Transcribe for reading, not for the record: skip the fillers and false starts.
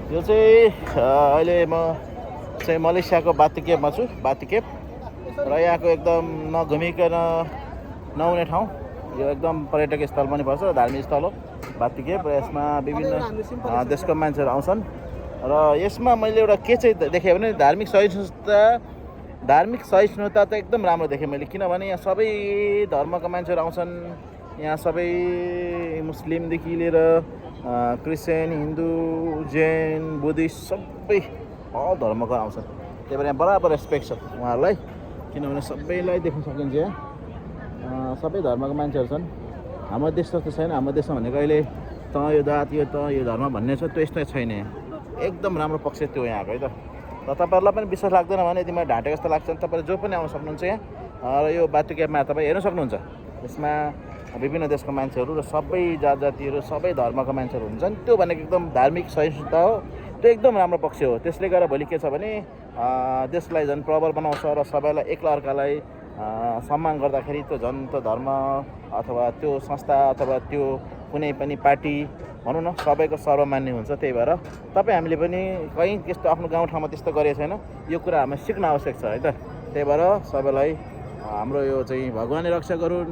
यो चाहिँ अहिले म चाहिँ मलेसियाको बातिकेपमा छु। बातिकेप र यहाँको एकदम नघुमिकन नहुने ठाउँ। यो एकदम पर्यटक स्थल पनि पर्छ, धार्मिक स्थल हो बातिकेप। र यसमा विभिन्न देशको मान्छेहरू आउँछन्। र यसमा मैले एउटा के चाहिँ देखेँ भने धार्मिक सहिष्णुता त एकदम राम्रो देखेँ मैले, किनभने यहाँ सबै धर्मका मान्छेहरू आउँछन्। यहाँ सबै मुस्लिमदेखि लिएर क्रिस्चियन, हिन्दू, जैन, बुद्धिस्ट सबै अल धर्मका आउँछन्। त्यही भएर यहाँ बराबर रेस्पेक्ट छ उहाँहरूलाई, किनभने सबैलाई देख्न सकिन्छ। यहाँ सबै धर्मका मान्छेहरू छन्। हाम्रो देश जस्तो छैन। हाम्रो देशमा भनेको अहिले त यो जात यो धर्म भन्ने छ, त्यो यस्तो छैन। यहाँ एकदम राम्रो पक्ष त्यो यहाँको है त। र तपाईँहरूलाई पनि विश्वास लाग्दैन भने यदि मलाई ढाँटेको जस्तो लाग्छ भने तपाईँले जो पनि आउन सक्नुहुन्छ यहाँ। र यो बातिकेपमा तपाईँ हेर्न सक्नुहुन्छ। यसमा विभिन्न देशको मान्छेहरू र सबै जातिहरू, सबै धर्मका मान्छेहरू हुन्छन्। त्यो भनेको एकदम धार्मिक सहिष्णुता हो। त्यो एकदम राम्रो पक्ष हो। त्यसले गर्दा भोलि के छ भने देशलाई झन् प्रबल बनाउँछ र सबैलाई एकअर्कालाई सम्मान गर्दाखेरि त्यो झन् त्यो धर्म अथवा त्यो संस्था अथवा त्यो कुनै पनि पार्टी भनौँ न सबैको सर्वमान्य हुन्छ। त्यही भएर हामीले पनि कहीँ त्यस्तो आफ्नो गाउँठाउँमा त्यस्तो गरेको छैन। यो कुरा हामी सिक्न आवश्यक छ है त। त्यही भएर सबैलाई हाम्रो यो चाहिँ भगवानले रक्षा गरून्।